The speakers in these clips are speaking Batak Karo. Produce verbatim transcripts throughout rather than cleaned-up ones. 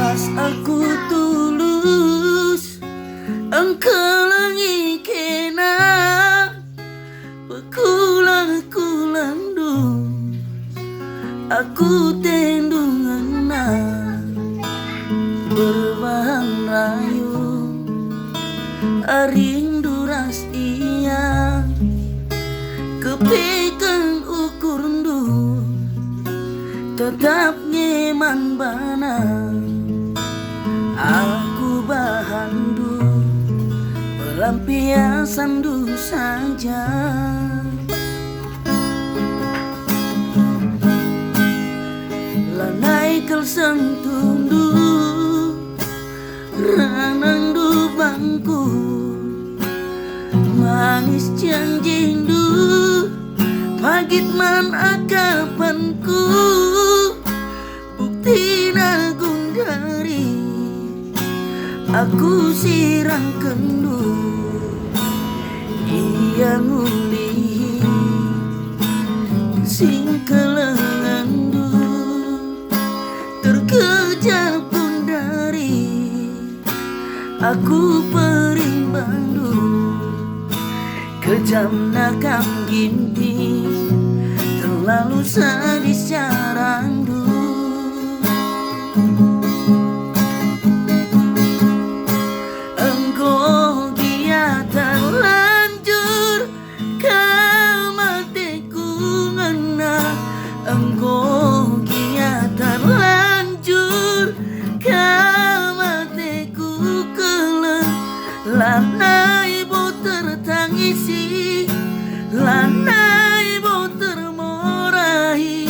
Pas aku tulus engkelengi kena pekula-kulandu, aku tendu ngena berbahan rayu, arindu ras ia kepeken ukurndu. Tetap nge man bana aku bahanndu, pelampiasanndu saja. Lanai kal sentuhndu, ranangndu bangku, manis janjindu, pagit man akapanku. Buktina gundari aku sirangkenndu, ia ngulihi singkelengenndu. Terkejap gundari aku perimbangndu, kejamna kam Ginting, terlalu sadis carandu. Enggo gia terlanjur kam ateku ngena, enggo gia terlanjur kam ateku keleng. Lanai bo tertangisi, lanai bo termorahi,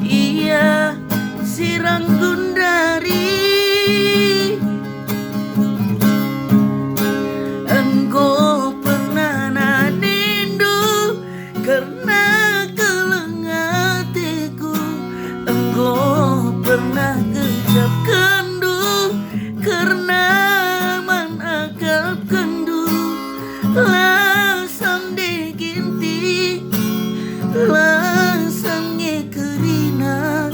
ia sirang gundari. Enggo pernah nindu kerna keleng ateku, enggo pernah kejapkenndu kerna man akapkenndu. Lasam nde Ginting, lasam nge kerina,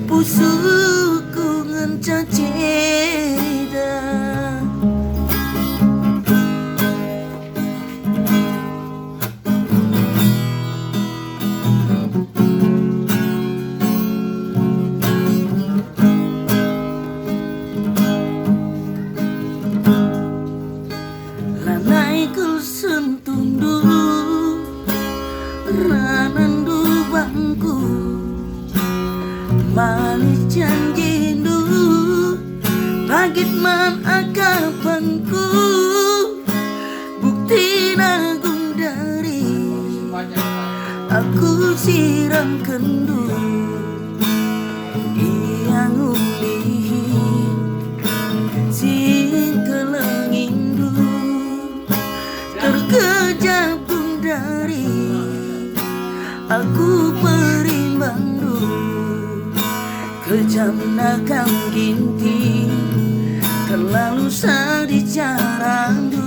pusuhku ngenca ceda. Lanai kal sentuhndu, ranangndu bangku, manis janjindu, pagit man akapanku. Buktina gundari aku sirangkenndu, ia ngulihi singkelengindu. Terkejap gundari aku perimbangndu, kejamna kam Ginting, terlalu sadis carandu.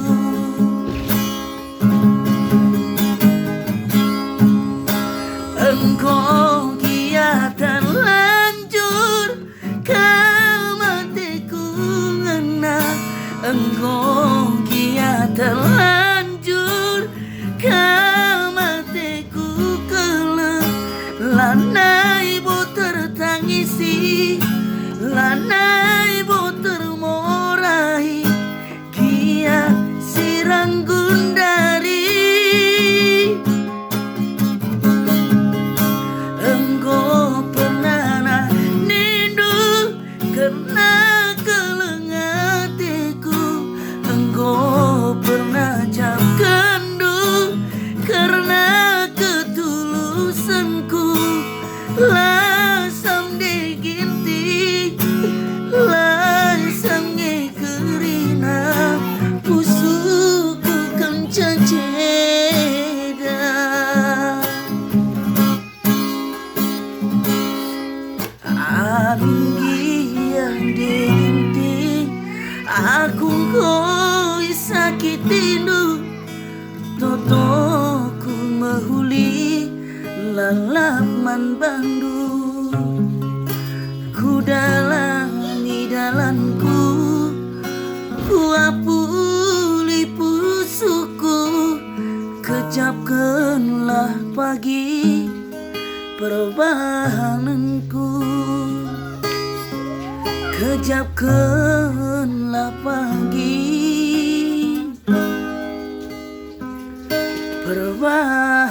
Enggo gia terlanjur kam ateku ngena, enggo gia terlanjur kam ateku keleng. Lanai bo tertangisi, lanai bo termorahi, gia sirang gundari. Enggo pernah nindu kerna keleng ateku, enggo pernah japkenndu kerna ketulusenku. Lasam nde Ginting, lasam nge kerina, pusuhku kenca ceda. Amin gia nde Ginting, aku enggo isakitindu. Totoku mehuli lalap man bandu. Kudalani Kejapkenlah pagi perbahanenku, kejapkenlah pagi perbahan